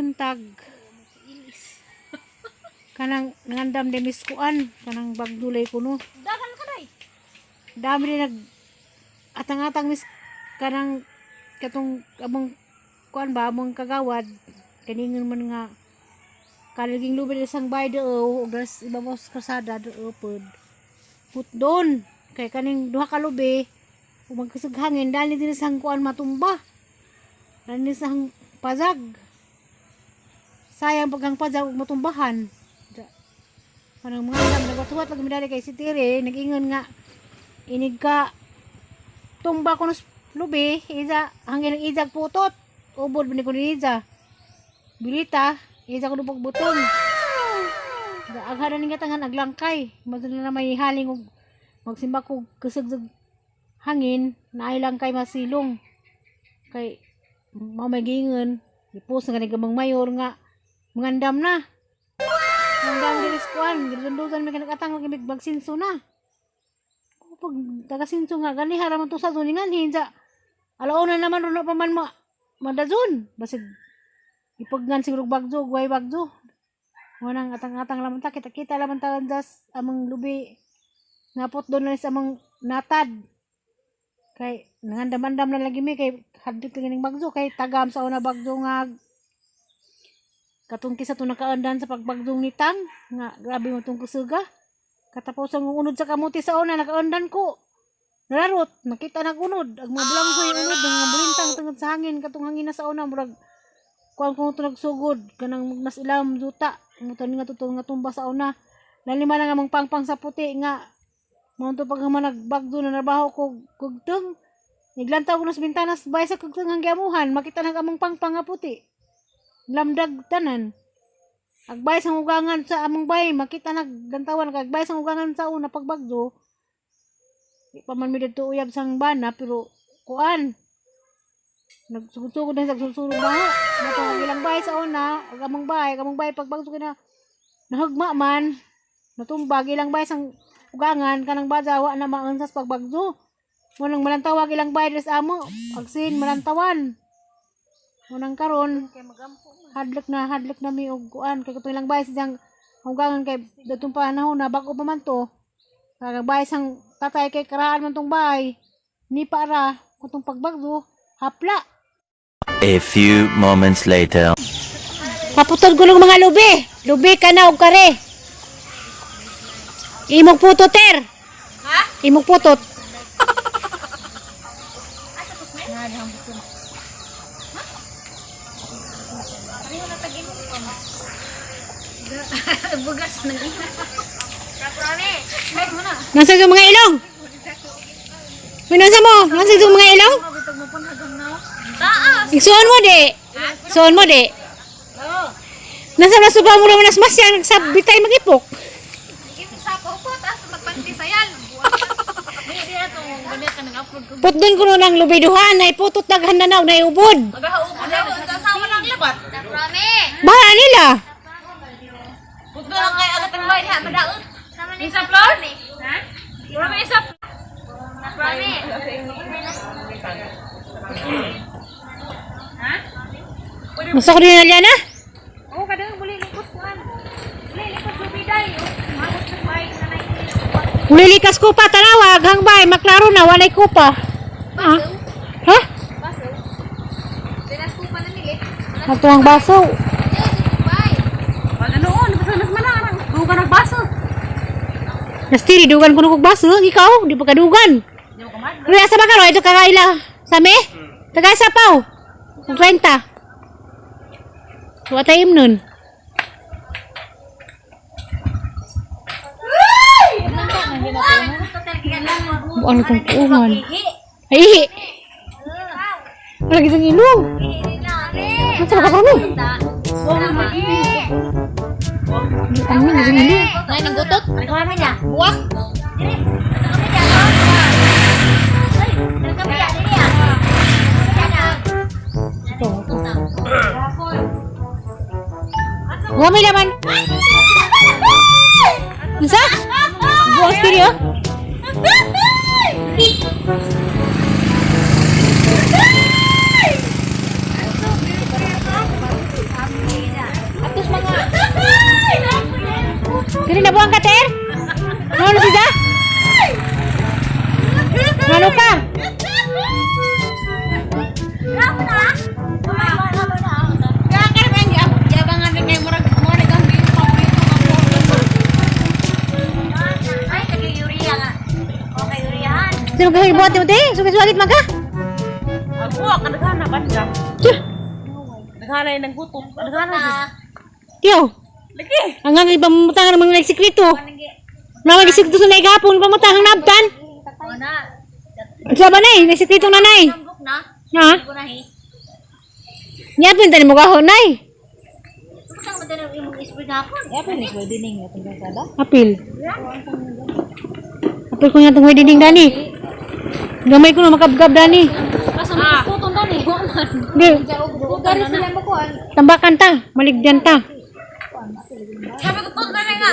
buntag. Kanang nangandam de miskuan, kanang bagdulay kuno. Dagan ka day. Dami din nag atang-atang mis kanang katong among kuan ba, among kagawad kaningon man nga kaliging lubi isang bay doo ug das ibabaw sa krasada doo pod putdon kay kaning duha ka lubi ug magkusog hangin dali din sang kuan matumba, dali sang pazag. Sayang pag ang pazag ug matumbahan. Kanang mga alam nagwatuwat lagi medali kay si Tire nag-ingon nga inig ka tumba ko nos lubi iza hangin ang izag putot ubod ba ni ko ni iza bilita iza ko dupog buton. Agharan ni katangan aglangkay madto na may haling og magsimba ko kusugsug hangin naay langkay masilong kay mao may giingon ipos na gani gamang mayor nga mangandam na mangandam diri sa kuan gidundusan may kanag-atang lagi magsinso na. Pag taga-sinso nga gani haraman to sa zone nga hinsa alauna naman runo pa man ma madazon basig ipaggan siguro bagzo way bagzo. Wanang atang-atang laman ta, kita-kita laman ta das amang lubi nga doon na sa amang natad kay nangandam-andam na lagi mi kay hadlok lagi ning bagzo kay tagam sa una bagzo nga katong kisa to nakaandan sa pagbagzong ni Tang nga grabe mo tong kusuga. Katapos ang unod sa kamuti sa una nakaandan ko nararot nakita nag unod ang mga bulanghoy unod ang mga bulintang tungod sa hangin katong hangin na sa una murag kuan ko to nagsugod kanang nas ilam juta mo tani nga totoo nga tumba sa una. Lalima na nga mong pangpang sa puti nga mao to pag man nagbagdo na nabaho ko kugtong niglantaw ko nas bintanas bay sa kugtong ang giamuhan makita na among pangpang nga puti lamdag tanan. Agbay sa ugangan sa among bay makita naglantawan agbay sa ugangan sa una pagbagdo. Di pa man mi didto uyab sang bana pero kuan nagsugod-sugod na sa sulsulog ba mato ang ilang bahay sa una ug among bahay pagbagso kina nahugma man natumbag ilang bahay sang ugangan kanang baza wa na maansas pagbagso mo nang malantawag ilang bahay diri sa amo agsin malantawan mo nang karon Kay magampo man. Hadlok na mi og kuan kay katong ilang bahay sa diyang ugangan kay datong panahon na bag-o pa man to kag bahay sang tatay kay karaan man tong bahay ni para kutong pagbagso hapla. A few moments later. Paputol ko ng mga lubi. Lubi ka na og kare. Imong putot, ter. Ha? Imong putot. Asa tos me? Nga dihang buto. Ha? Pareho na tagin mo pa mo. Bugas na ina. Kaprame. Ay mo na. Nasa yung mga ilong? May nasa mo? Nasa yung mga ilong? Mabitag mo pun hagang na. Taas. Isuon mo di. Isuon mo di. Oo. Nasa na supa mo naman nas masyang nagsabitay mag-ipok. Sa ko taas magpantisayan. Di di atong ganyan ka nang-upload ko. Putdon ko ng lubi duha na iputot daghan na na ubod. Magahaubod na sa asawa lang labat. Kaprame. Bahala nila. Putdo lang kay agat ang bahay ha madaot. Isa floor? Ha? Prame isa. Prame. Ha? Masa ko din na na? Oo, kadang buli likot kuan. Buli likot lubiday. Magot sa bahay na nay. Ulilikas ko pa tanawag hang bay maklaro na walay kupa. Ha? Ha? Baso. Pinas ko pa na nili. Ato ang baso. Wala noon, basta nas manarang. Duga nagbaso. Nastiri dugan ko kog baso, ikaw di pa kadugan. Di mo kamad. Ruya sa ba karon ito kakaila. Sami? Tagay sa paw. Kung 30. Wa tayo nun. Buang itong kuhan. Ay, ihi. Wala kitang ilong. Ano sa kami? Ang ilong, ilong. Nay nang gutot. Kami niya. Buwak. Ito, ito. Wa may laman. Unsa? Buang stereo? Kini nabuang ka, Ter? Ano sida? Ano ka? Ay, kay-urea nga. O, kay-ureahan. Sino ka buhat mo, te? Sugay-sugay man ka? Ako, kadaghan na banda. Tiyo. Daghan na yung gutom. Daghan na. Tiyo. Lagi. Ang nga ibang mutang ng mga nagsikrito. Mga nagsikrito sa naigapon, pamutang ang nabtan. O na. Sa ba nay? Nagsikrito na nay. Tambok na. Ha? Ko na eh. Niya tani mo kaho nay. Butang mo tayo imong isbig hapon. Apil. Apil ko nga itong wedding dani. Gamay ko na makabgab dani. Asa mo putong dani? Di, tambakan ta, maligdan ta. Sabi ko putong na nga.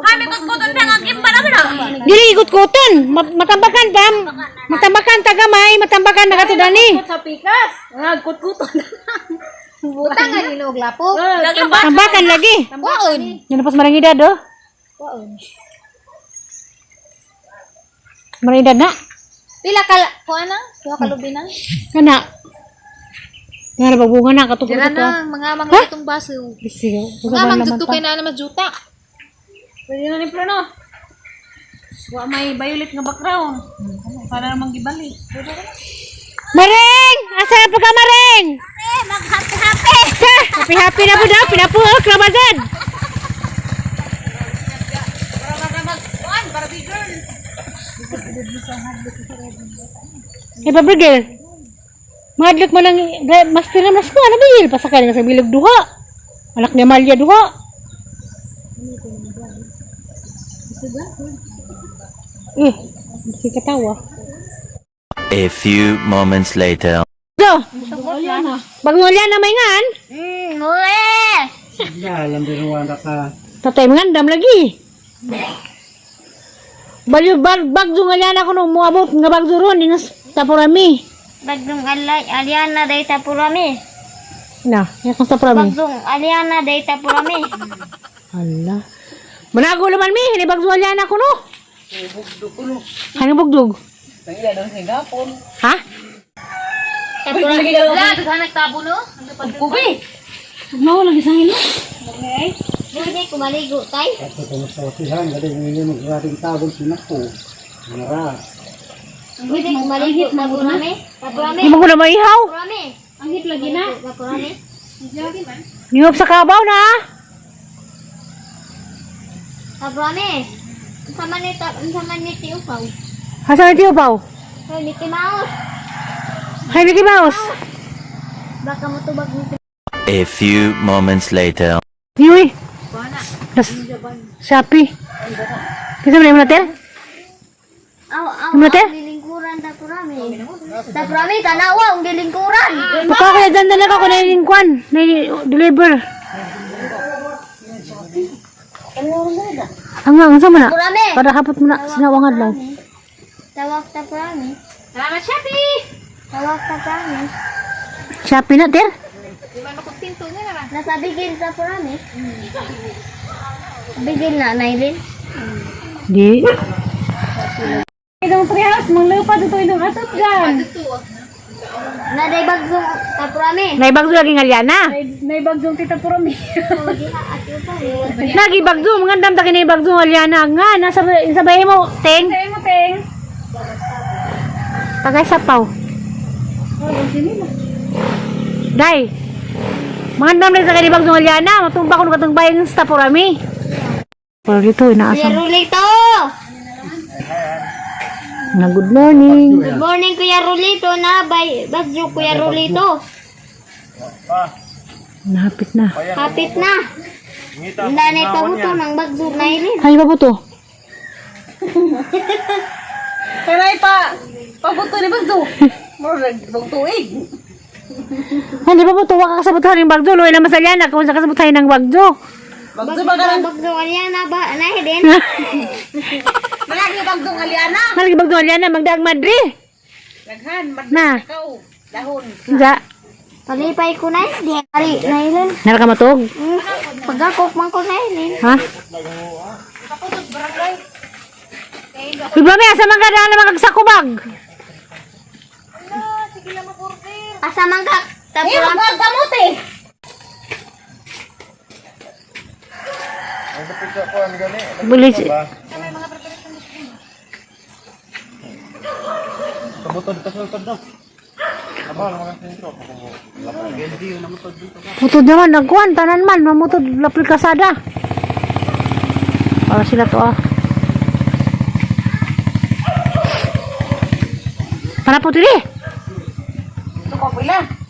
Sabi ko putong na nga gimba na ba na? Dili ikot-kuton, matambakan pa. Matambakan ta gamay, matambakan na kato dani. Sa pikas. Nagkut-kuton. Butang nga nino og lapok. Lagi ba? Tambakan lagi. Waon. Yan na pas marangidad oh. Waon. Marangidad na. Pila ka kuan na? Duha ka lubi na? Kana. Nga na bunga na katong Dira to. na mga mga itong baso. Sige, Mga mangjuto kay na naman juta. Pwede na ni plano. Wa may violet nga background. Para namang gibalik. Maring! Asa na pa ka, Maring? Eh, mag-happy-happy. Happy-happy na po daw, pinapuok, Ramadan! Para mag-kuan, para big girl. Eh, pabrigel. Madlok mo lang, master na mas ko, ano ba yun? Pasakay nga sa bilog duha. Anak ni Amalia duha. Eh, si katawa. A few moments later. So, bagong na may ngan. Ule. Tatay mangandam lagi. Baliw bag bagyo nga yan ako nung muabot nga bagyo ron dinas tapurami. Bagdong alay, aliana day tapurami. Na, yan kung tapurami. Bagdong aliana day tapurami. Ala. Manago naman mi, hindi bagyo alian ako no. Ano bugdog? Ha? Tapurami. Wala, daghan nagtabo no? Kubi. Mao lagi sa ilo. Budi kumaligo tay. Budi kumaligo tapurami. Tapurami. Di mo ko na maihaw. Tapurami. Ang hit lagi na. Tapurami. Nihop sa kabaw na. Tapurami. Unsa man ni unsa man ni tiupaw? Asa na tiyo paw? Hoy, Mickey Mouse. Hi Mickey Mouse. Baka motubag ni A few moments later. Niuy. Das Shopee. Kisa mo na natin? Aw, aw, Ano, te? ang lilingkuran tapurami. Tapurami, tanawa ang lilingkuran. Pagka ko yan dyan ako na yung kwan, na deliver. Ang nga, ang sama na. Tapurami. Para hapot mo na, sinawangad lang. Tawag tapurami. Salamat, Shopee! Tawag tapurami. Shopee na, ter. Nasa bigil tapurami. Bigil na, Nailin. Di. Itong treehouse, manglupa dito itong atop dyan. Naday bagsong tapurami. Naibagdo lagi nga liana. Naibagdong tita Purami. Nagibagdo, mga dam ta kinibagdo nga liana. Nga, nasa sa bahay mo, ting. Sa'yo mo, Teng. Tagay sa paw. Day. Mga dam lang sa kinibagdo nga liana. Matumba ko nung katong bahay ng stapurami. Pero dito, Kuya inaasam. Rulito! Na good morning. Good morning, Kuya Rulito. Na, bay, bagyo, Kuya Rulito. Nahapit na. Kapit na. Nanay pabuto ng bagyo, Nailin. Ay, ba po to? Kanay pa. Pabuto ni Bagdo. Murag bang tuig. Hindi ba po to? Waka kasabutan ng bagdo. Luwi na masalyana kung sa kasabutan ng bagdo. Bagdo ba ka Bagyo, Aliana ba? Nailin. Malagi bagdong aliana. Malagi bagdo aliana, magdaag madre. Daghan, Na. ikaw. Dahon. Sa, Palipay ko na. Di, ari, Nailin. nara ka matog. Pag Pagkakok man ko na yun. Ha? Uy, Blami, asa man ka daan naman kagsakubag? Asa man ka taburan. Kamote. Bilis. Putod naman, nagkuhan, tanan man, mamutod, lapil kasada. Para sila to ah. Para po dili. Ito ko pila.